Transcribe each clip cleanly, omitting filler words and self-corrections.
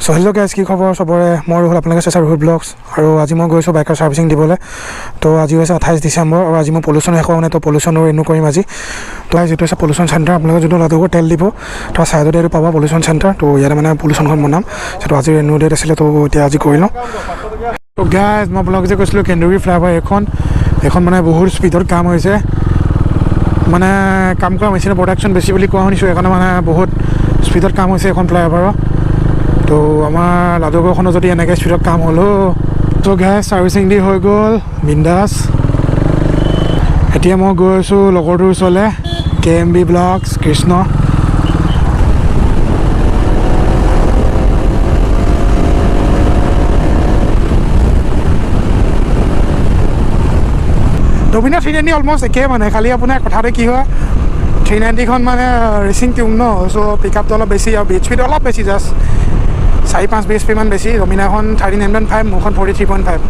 চ' hello' guys, কি খবৰ চবৰে? মই ৰুহুল, আপোনালোকে চাইছে ৰুহুল ব্লগছ। আৰু আজি মই গৈছোঁ বাইকৰ ছাৰ্ভিচিং দিবলৈ। তো আজি হৈছে 28 ডিচেম্বৰ আৰু আজি মই পলিউশ্যন শেষ হোৱা নাই, তো পলিউশ্যনৰ ৰিনিউ কৰিম আজি। তো যিটো হৈছে পলিউশ্যন চেণ্টাৰ, আপোনালোকে যোনটো লাডুগড় তেল দিব তাৰ ছাইডতে এইটো পাব পলিউশ্যন চেণ্টাৰ। তো ইয়াতে মানে পলিউশ্যনখন বনাম, সেইটো আজি ৰিনিউ ডেট আছিলে, তো এতিয়া আজি কৰি লওঁ। তো গাইজ, মই আপোনালোক যে কৈছিলোঁ কেন্দুৰী ফ্লাইঅভাৰ এইখন মানে বহুত স্পীডত কাম হৈছে, মানে কাম কৰা মেচিনৰ প্ৰডাকশ্যন বেছি বুলি কোৱা শুনিছোঁ, সেইকাৰণে মানে বহুত স্পীডত কাম হৈছে এইখন ফ্লাইঅভাৰৰ। তো আমাৰ লাডুগড়খনো যদি এনেকৈ স্পীডত কাম হ'লো। তো গাইজ, ছাৰ্ভিচিং দি হৈ গ'ল বিন্দাছ। এতিয়া মই গৈ আছোঁ লগৰটোৰ ওচৰলৈ, K M B blogs Krishna. Dominar 390 almost একেই মানে, খালি আপোনাৰ কথাটো কি হয়, 390খন মানে ৰেচিং টিউন ন, চ' পিক আপটো অলপ বেছি আৰু বি এইচ পিটো অলপ বেছি, জাষ্ট 4-5 বি এইচ পিমান বেছি। ডমিনাৰখন 39.5, মোৰখন 43.5।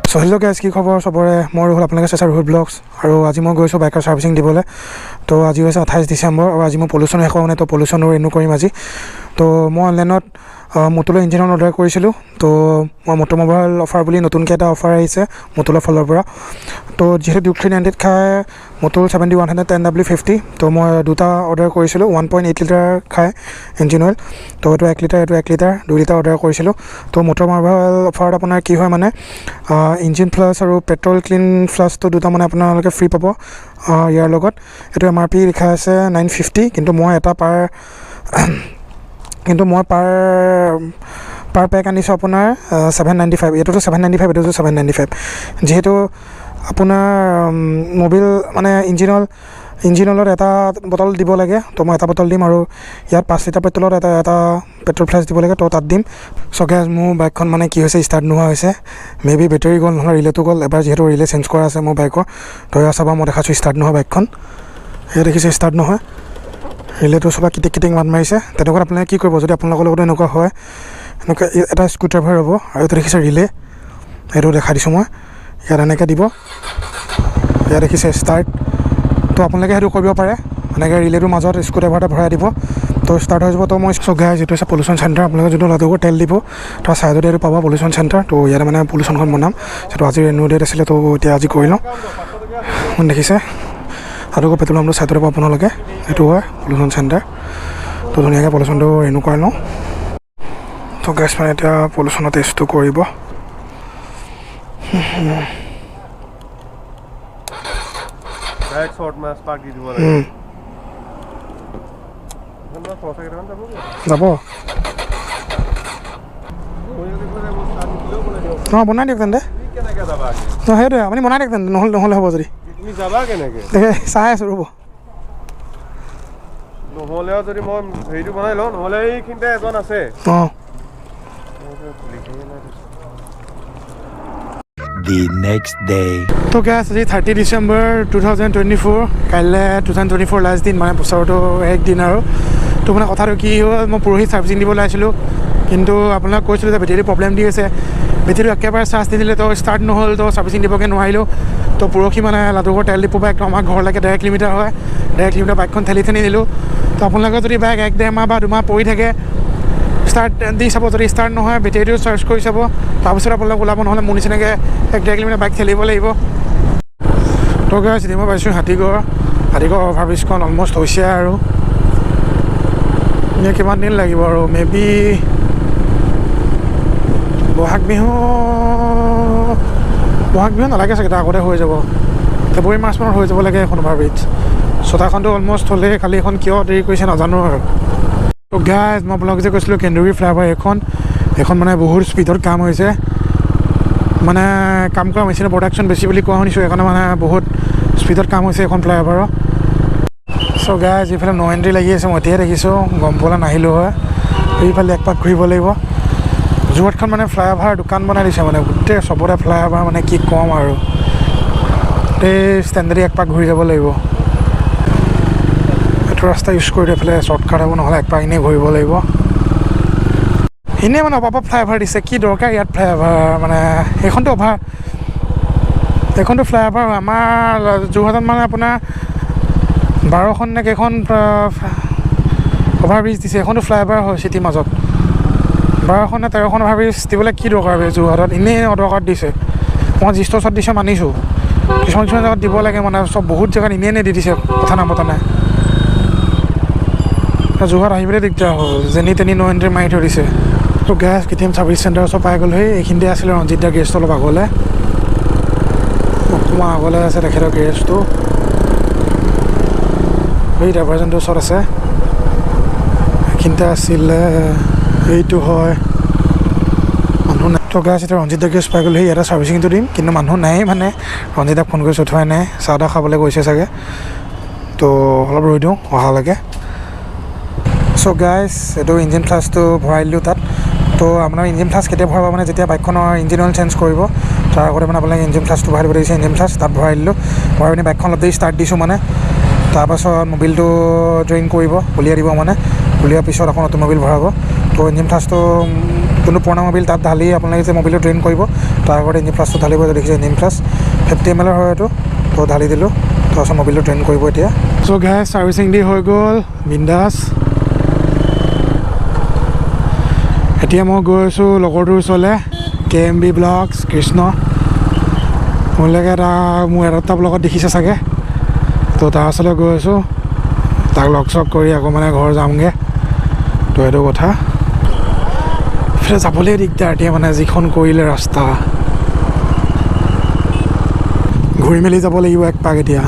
চ' হেল্ল' গাইজ, কি খবৰ চবৰে? মই ৰুহুল, আপোনালোকে চাইছে ৰুহুল ব্লগছ। আৰু আজি মই গৈছোঁ বাইকৰ ছাৰ্ভিচিং দিবলৈ। তো আজি হৈছে 28 ডিচেম্বৰ আৰু আজি মই পলিউশ্যন শেষ হোৱা নাই, তো পলিউশ্যনৰ ৰিনিউ কৰিম আজি। তো মই অনলাইনত মটুলৰ ইঞ্জিন অৰ্ডাৰ কৰিছিলোঁ। তো মই মটৰ মোবাইল অফাৰ বুলি নতুনকৈ এটা অফাৰ আহিছে মটুলৰ ফালৰ পৰা। তো যিহেতু ডিউক 390ত খায় মটুল 7110 W50, তো মই দুটা অৰ্ডাৰ কৰিছিলোঁ, 1.8 লিটাৰ খায় ইঞ্জিন অইল। তো এইটো 1 লিটাৰ, এইটো 1 লিটাৰ, 2 লিটাৰ অৰ্ডাৰ কৰিছিলোঁ। তো মটৰ মোবাইল অফাৰত আপোনাৰ কি হয় মানে, ইঞ্জিন ফ্লাছ আৰু পেট্ৰল ক্লিন ফ্লাছটো দুটা মানে আপোনালোকে ফ্ৰী পাব ইয়াৰ লগত। এইটো এম আৰ পি লিখা আছে 950, কিন্তু মই এটা পাৰ কিন্তু মই পাৰ পাৰ পেক আনিছোঁ আপোনাৰ 795। এইটোতো 795, এইটোতো 795। যিহেতু আপোনাৰ মবিল মানে ইঞ্জিন অইলত এটা বটল দিব লাগে, তো মই এটা বটল দিম। আৰু ইয়াত 5 লিটাৰ পেট্ৰলত এটা এটা পেট্ৰল ফ্লাছ দিব লাগে, তো তাত দিম। চ' গাইজ, মোৰ বাইকখন মানে কি হৈছে, ষ্টাৰ্ট নোহোৱা হৈছে। মে বি বেটেৰী গ'ল, নহ'লে ৰিলেটো গ'ল। এবাৰ যিহেতু ৰিলে চেঞ্জ কৰা আছে মোৰ বাইকৰ। তো এয়া চাবা, মই দেখাইছোঁ ষ্টাৰ্ট নোহোৱা বাইকখন। এয়া দেখিছে ষ্টাৰ্ট নহয়, ৰিলেটো চবা কিটিক কিটিক মাত মাৰিছে। তেনেকুৱাত আপোনালোকে কি কৰিব, যদি আপোনালোকৰ লগতো এনেকুৱা হয়, এনেকুৱা এটা স্ক্ৰু ড্ৰাইভাৰ হ'ব আৰু এইটো দেখিছে ৰিলে, এইটো দেখাই দিছোঁ মই। ইয়াত এনেকৈ দিব, ইয়াত দেখিছে ষ্টাৰ্ট। তো আপোনালোকে সেইটো কৰিব পাৰে, এনেকৈ ৰিলেটোৰ মাজত স্ক্ৰু ড্ৰাইভাৰ এটা ভৰাই দিব, তো ষ্টাৰ্ট হৈ যাব। তো মই চ' গাইজ, যিটো হৈছে পলিউশ্যন চেণ্টাৰ, আপোনালোকে যোনটো লাডুগড় তেল দিব তাৰ ছাইডতে এইটো পাব পলিউশ্যন চেণ্টাৰ। তো ইয়াতে মানে পলিউশ্যনখন বনাম, সেইটো আজি ৰিনিউ ডেট আছিলে, তো এতিয়া আজি কৰি লওঁ। দেখিছে লাডুগড় পেট্ৰল পাম্পটো ছাইডতে পাব আপোনালোকে, সেইটো হয় পলিউশ্যন চেণ্টাৰ। তো ধুনীয়াকৈ পলিউশ্যনটো ৰিনিউ কৰাই লওঁ। তো গাইজ, মানে এতিয়া পলিউশ্যনৰ টেষ্টটো কৰিব। ডাইৰেক্ট শ্বৰ্ট মাছ পাক দি দিব লাগে। এইখন বাৰু খৰচা কেইটামান যাবগৈ। যাব। মই যদি বোলে মোৰ ষ্টাৰ্ট নিদিলেও বনাই দিব। অঁ, বনাই দিয়ক তেন্তে। তুমি কেনেকৈ যাবা? অঁ, সেইটোৱে, আপুনি বনাই দিয়ক তেন্তে, নহ'লে হ'ব যদি। তুমি যাবা কেনেকৈ? তাকে চাই আছোঁ, ৰ'ব। নহ'লেও যদি মই হেৰিটো বনাই লওঁ, নহ'লে এইখিনিতে এজন আছে। অঁ। The next day. তো গাইজ, আজি 30 ডিচেম্বৰ 2024, কাইলৈ 2024 লাষ্ট দিন, মানে বছৰটো এক দিন আৰু। তো মানে কথাটো কি হ'ল, মই পৰহি ছাৰ্ভিচিং দিবলৈ আহিছিলোঁ, কিন্তু আপোনাক কৈছিলোঁ যে বেটেৰীটো প্ৰব্লেম দি আছে, বেটেৰীটো একেবাৰে চাৰ্জ নিদিলে, তো ষ্টাৰ্ট নহ'ল, তো ছাৰ্ভিচিং দিবগৈ নোৱাৰিলোঁ। তো পৰহি মানে লাডুগড় তেল ডিপোৰ পৰা একদম আমাৰ ঘৰলৈকে 1.5 কিলোমিটাৰ হয়, 1.5 কিলোমিটাৰ বাইকখন ঠেলি ঠেলি নিলোঁ। তো আপোনালোকে যদি বাইক 1-1.5 মাহ বা 2 মাহ পৰি থাকে, ষ্টাৰ্ট দি চাব, যদি ষ্টাৰ্ট নহয় বেটেৰীটো চাৰ্জ কৰি চাব, তাৰপিছত আপোনালোক ওলাব, নহ'লে মোৰ নিচিনাকৈ 1-1.5 কিলোমিটাৰ বাইক ঠেলিব লাগিব। তো গাইজ, এতিয়া মই পাইছোঁ হাতীগড়। হাতীগড় অভাৰব্ৰিজখন অলমষ্ট হৈছে আৰু এনেই কিমান দিন লাগিব আৰু, মে বি বহাগ বিহু, বহাগ বিহু নালাগে চাগে, তাৰ আগতে হৈ যাব, ফেব্ৰুৱাৰী মাৰ্চ মানত হৈ যাব লাগে এখন অভাৰব্ৰিজ। চতাখনটো অলমষ্ট হ'লেই, খালি এখন কিয় দেৰি কৰিছে নাজানো আৰু। তো গাইজ, মই আপোনালোক যে কৈছিলোঁ কেন্দুৰী ফ্লাইঅভাৰ এইখন মানে বহুত স্পীডত কাম হৈছে, মানে কাম কৰা মেচিনৰ প্ৰডাকশ্যন বেছি বুলি কোৱা শুনিছোঁ, সেইকাৰণে মানে বহুত স্পীডত কাম হৈছে এইখন ফ্লাইঅভাৰৰ। চ' গাইজ, এইফালে ন' এণ্ট্ৰি লাগি আছে, মই এতিয়াই দেখিছোঁ, গম পোৱালে নাহিলোঁ হয়। এইফালে এক পাক ঘূৰিব লাগিব। যোৰহাটখন মানে ফ্লাইঅভাৰ দোকান বনাই দিছে, মানে গোটেই চবতে ফ্লাইঅভাৰ, মানে কি ক'ম আৰু। এই ষ্টেণ্ডেদি এক পাক ঘূৰি যাব লাগিব। এইটো ৰাস্তা ইউজ কৰি এইফালে শ্বৰ্টকাট হ'ব, নহ'লে এক পাক এনেই ঘূৰিব লাগিব। এনেই মানে অপাপ ফ্লাইঅভাৰ দিছে, কি দৰকাৰ ইয়াত ফ্লাইঅভাৰ, মানে সেইখনতো অভাৰ, এইখনতো ফ্লাইঅভাৰ আমাৰ যোৰহাটত মানে আপোনাৰ 12খন নে কেইখন অভাৰব্ৰিজ দিছে। এখনতো ফ্লাইঅভাৰ হয় চিটিৰ মাজত। 12খন নে 13খন অভাৰব্ৰিজ দিবলৈ কি দৰকাৰ বে যোৰহাটত? এনেই অদৰকাৰত দিছে। মই জিষ্টৰ ওচৰত দিছে মানিছোঁ, কিছুমান কিছুমান জেগাত দিব লাগে মানে, চব বহুত জেগাত এনেই এনেই দি দিছে, কথা নাই বতৰা নাই। যোৰহাট আহিবলৈ দিগদাৰ হ'ল, যেনি তেনি ন' এণ্ট্ৰি মাৰি থৈ দিছে। তো গেছ কেটিএম ছাৰ্ভিচ চেণ্টাৰ ওচৰ পাই গ'লহি। এইখিনিতে আছিলে ৰঞ্জিত দাৰ গেৰেজটো, অলপ আগলৈ, অকণমান আগলৈ আছে তেখেতৰ গেৰেজটো। এই ড্ৰাইভাৰজনটোৰ ওচৰত আছে, এইখিনিতে আছিলে, এইটো হয়। মানুহ নাই। তো গাইছ এতিয়া ৰঞ্জিত দাৰ গেৰেজ পাই গ'লহি। ইয়াতে ছাৰ্ভিচিংটো দিম, কিন্তু মানুহ নাই মানে, ৰঞ্জিত দাক ফোন কৰি উঠোৱাই নাই, চাহ তাহ খাবলৈ গৈছে চাগে। তো অলপ ৰৈ দিওঁ অহালৈকে। চ' গাইছ এইটো ইঞ্জিন ফ্লাছটো ভৰাই দিলোঁ তাত। তো আপোনাৰ ইঞ্জিন ফ্লাছ কেতিয়া ভৰাব মানে, যেতিয়া বাইকখনৰ ইঞ্জিন অইল চেঞ্জ কৰিব তাৰ আগতে মানে আপোনালোকে ইঞ্জিন ফ্লাছটো ভৰাই দিব দিছে। ইঞ্জিন ফ্লাছ তাত ভৰাই দিলোঁ, ভৰাই পিনি বাইকখন অলপ দেৰি ষ্টাৰ্ট দিছোঁ মানে, তাৰপাছত মবিলটো ড্ৰেইন কৰিব, উলিয়াই দিব মানে, উলিওৱাৰ পিছত আকৌ নতুন মবিল ভৰাব। তো ইঞ্জিন ফ্লাছটো যোনটো পুৰণা মবিল তাত ঢালি আপোনালোকে যে মবিলটো ড্ৰেইন কৰিব তাৰ আগতে ইঞ্জিন ফ্লাছটো ঢালিব। দেখিছে ইঞ্জিন ফ্লাছ 50 ml হয় এইটো, তো ঢালি দিলোঁ, তাৰপাছত মবিলটো ড্ৰেইন কৰিব এতিয়া। চ' গাইছ ছাৰ্ভিচিং দি হৈ গ'ল, বিন্দাছ। এতিয়া মই গৈ আছোঁ লগৰটোৰ ওচৰলৈ, K M B blogs Krishna. মোলৈকে এটা মোৰ এটা ব্লগত দেখিছে চাগে, তো তাৰ ওচৰলৈ গৈ আছোঁ, তাক লগ চগ কৰি আকৌ মানে ঘৰ যামগৈ। তো সেইটো কথা, এইফালে যাবলৈ দিগদাৰ এতিয়া মানে, যিখন কৰিলে ৰাস্তা, ঘূৰি মেলি যাব লাগিব এক পাক এতিয়া,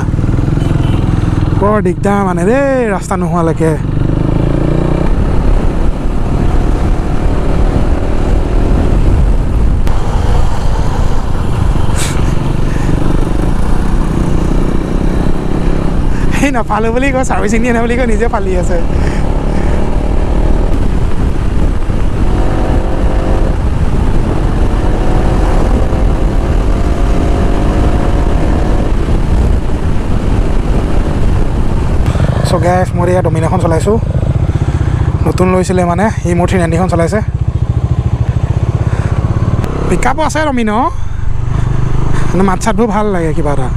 বৰ দিগদাৰ মানে দেই ৰাস্তা নোহোৱালৈকে। সেই নাপালোঁ বুলি কয়, ছাৰ্ভিচিং দিয়া নাই বুলি কয়, নিজে পালি আছে। চ' গাইছ মই এতিয়া ডমিনাৰখন চলাইছোঁ, নতুন লৈছিলে মানে, সি মোৰ 390খন চলাইছে। পিক আপো আছে ডমিন', মানে মাত চাতবোৰ ভাল লাগে কিবা এটা।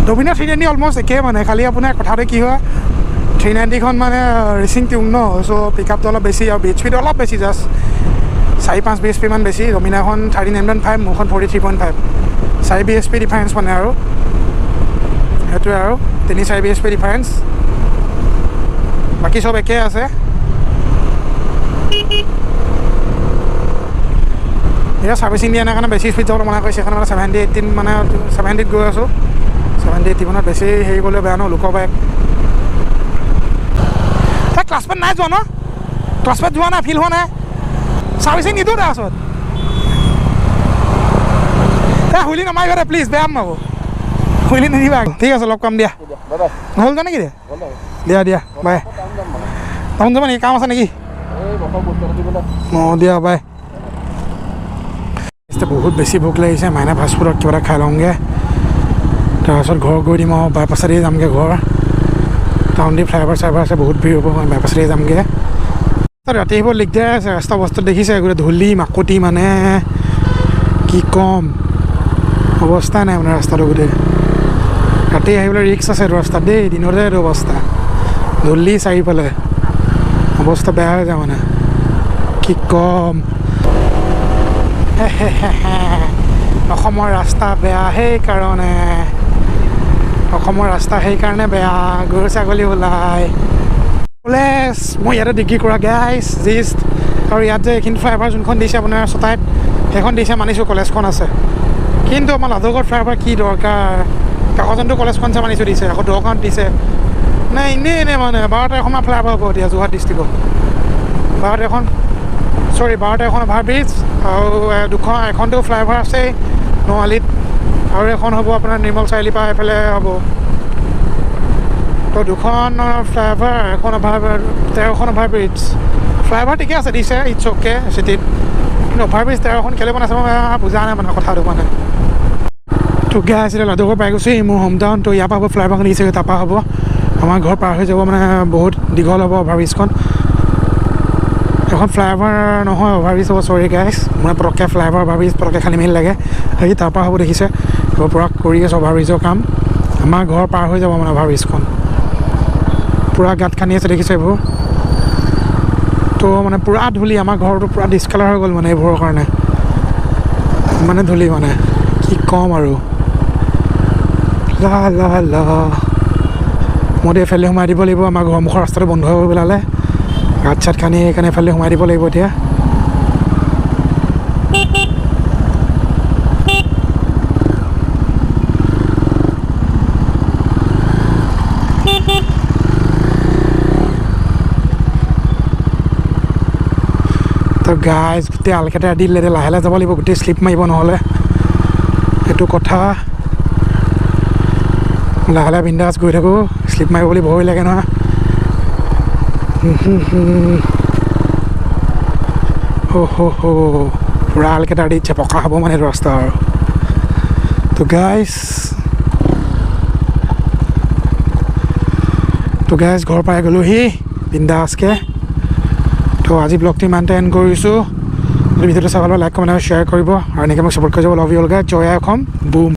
ডমিনাৰ 390 অলমষ্ট একেই মানে, খালি আপোনাৰ কথাটো কি হয়, 390খন মানে ৰেচিং টিউন ন, চ' পিক আপটো অলপ বেছি আৰু বি এইচ পিটো অলপ বেছি, জাষ্ট 4-5 বি এইচ পি মান বেছি। ডমিনাৰখন 39.5, মোৰখন 43.5, 4 বি এইচ পি ডিফাৰেঞ্চ মানে আৰু সেইটোৱে আৰু 3-4 বি এইচ পি ডিফাৰেঞ্চ, বাকী চব একেই আছে। এতিয়া ছাৰ্ভিচিং দিয়া নাই কাৰণে বেছি স্পীড যাবলৈ মানা কৰিছে, সেইকাৰণে মানে 70-18 মানে 70ত গৈ আছোঁ। 70-80 মানত বেছি হেৰি কৰিলে বেয়া ন, লোকৰ বাইক। এই ক্লাছপেড নাই যোৱা ন, ক্লাছপেড যোৱা নাই, ফিল হোৱা নাই, ছাৰ্ভিচিং নিদিওঁ তাৰপাছত। এই হুইলি নামাৰিবা দে প্লিজ, বেয়া পাব, হুইলি নিদিবা। ঠিক আছে লগ পাম দিয়া, হ'ল যোৱা নেকি? দিয়া দিয়া বাই। টাউন যাবা নেকি? কাম আছে নেকি? অঁ দিয়া বাই। বহুত বেছি ভোক লাগিছে, মাইনা ফাষ্টফুডত কিবা এটা খাই লওঁগৈ, তাৰপাছত ঘৰ গৈ দিম আৰু বাইপাছেদি যামগৈ ঘৰ। টাউন দি ফ্লাইঅভাৰ চাইভাৰ আছে, বহুত ভিৰ হ'ব, বাইপাছেদি যামগৈ। ৰাতি আহিব দিগদাৰ আছে, ৰাস্তা অৱস্থা দেখিছে, গোটেই ধূলি মাকতি মানে কি ক'ম, অৱস্থা নাই মানে ৰাস্তাটো গোটেই। ৰাতি আহিবলৈ ৰিস্ক আছে এইটো ৰাস্তাত দেই, দিনতে এইটো অৱস্থা, ধূলি চাৰিওফালে, অৱস্থা বেয়া হৈ যায় মানে কি ক'ম। অসমৰ ৰাস্তা বেয়া সেইকাৰণে, অসমৰ ৰাস্তা সেইকাৰণে বেয়া, গৰু ছাগলী ওলায়। কলেজ মই ইয়াতে ডিগ্ৰী কৰা গাইছ জিষ্ট, আৰু ইয়াত যে এইখিনি ফ্লাইঅভাৰ যোনখন দিছে আপোনাৰ চতাইত, সেইখন দিছে মানিছোঁ, কলেজখন আছে, কিন্তু আমাৰ লাডুগড় ফ্লাইঅভাৰ কি দৰকাৰ? কাকজানটো কলেজখন আছে মানিছোঁ দিছে, আকৌ দৰকাৰত দিছে নাই, এনেই এনেই মানে 12-13খনমান ফ্লাইঅভাৰ হ'ব এতিয়া যোৰহাট ডিষ্ট্ৰিক্টত। 12-13খন, চৰি 12-13খন অভাৰব্ৰিজ আৰু দুখন, এখনতো ফ্লাইঅভাৰ আছেই নোৱালিত, আৰু এখন হ'ব আপোনাৰ নিৰ্মল চাৰিআলিৰ পৰা এইফালে হ'ব। তো দুখন ফ্লাইঅভাৰ, এখন অভাৰ, 13খন অভাৰব্ৰিজ। ফ্লাইঅভাৰ ঠিকে আছে দিছে, it's okay চিটিত, কিন্তু অভাৰব্ৰিজ 13খন কেলৈ বনাইছে মই বুজা নাই মানে কথাটো মানে। তো গাইছ এতিয়া লাডুগড় পাই গৈছোঁ, মোৰ হোম টাউন। তো ইয়াৰ পৰা হ'ব ফ্লাইঅভাৰখন দিছে, তাৰপৰা হ'ব আমাৰ ঘৰ পাৰ হৈ যাব, মানে বহুত দীঘল হ'ব অভাৰব্ৰিজখন। এখন ফ্লাইঅভাৰ নহয়, অভাৰব্ৰিজ হ'ব, চৰি গাইছ, মানে পটককৈ ফ্লাইঅভাৰ অভাৰব্ৰিজ পটককৈ খালি মেলি লাগে। সেই তাৰপৰা হ'ব দেখিছে, পূৰা কৰি আছে অভাৰব্ৰিজৰ কাম, আমাৰ ঘৰ পাৰ হৈ যাব মানে অভাৰব্ৰিজখন। পূৰা গাঁত খান্দি আছে, দেখিছে এইবোৰ। তো মানে পূৰা ধূলি, আমাৰ ঘৰটো পূৰা ডিছকালাৰ হৈ গ'ল মানে এইবোৰৰ কাৰণে, মানে ধূলি মানে কি ক'ম আৰু। লা লা লা, মইতো এইফালে সোমাই দিব লাগিব, আমাৰ ঘৰৰ মুখৰ ৰাস্তাটো বন্ধ হৈ পেলালে গাঁত চাত খান্দি, সেইকাৰণে এইফালে সোমাই দিব লাগিব এতিয়া। তো গাইজ, গোটেই আলকেইটা দিলে, এতিয়া লাহে লাহে যাব লাগিব, গোটেই শ্লিপ মাৰিব নহ'লে, সেইটো কথা। লাহে লাহে বিন্দাছ গৈ থাকোঁ, শ্লিপ মাৰিব বুলি ভয় লাগে নহয়। অ' হ', পূৰা আলকেইটা দিছে, পকা হ'ব মানে এইটো ৰাস্তা আৰু। তো গাইজ, ঘৰ পাই গ'লোহি বিন্দাছকৈ। তো আজি ব্লগটো ইমানতে এণ্ড কৰিছোঁ। যদি ভিডিঅ'টো চাই ভাল পায়, লাইক, কমেণ্ট আৰু শ্বেয়াৰ কৰিব আৰু এনেকৈ মোক ছাপোৰ্ট কৰি যাব। Love you all guys. Joy I Assam. Broom.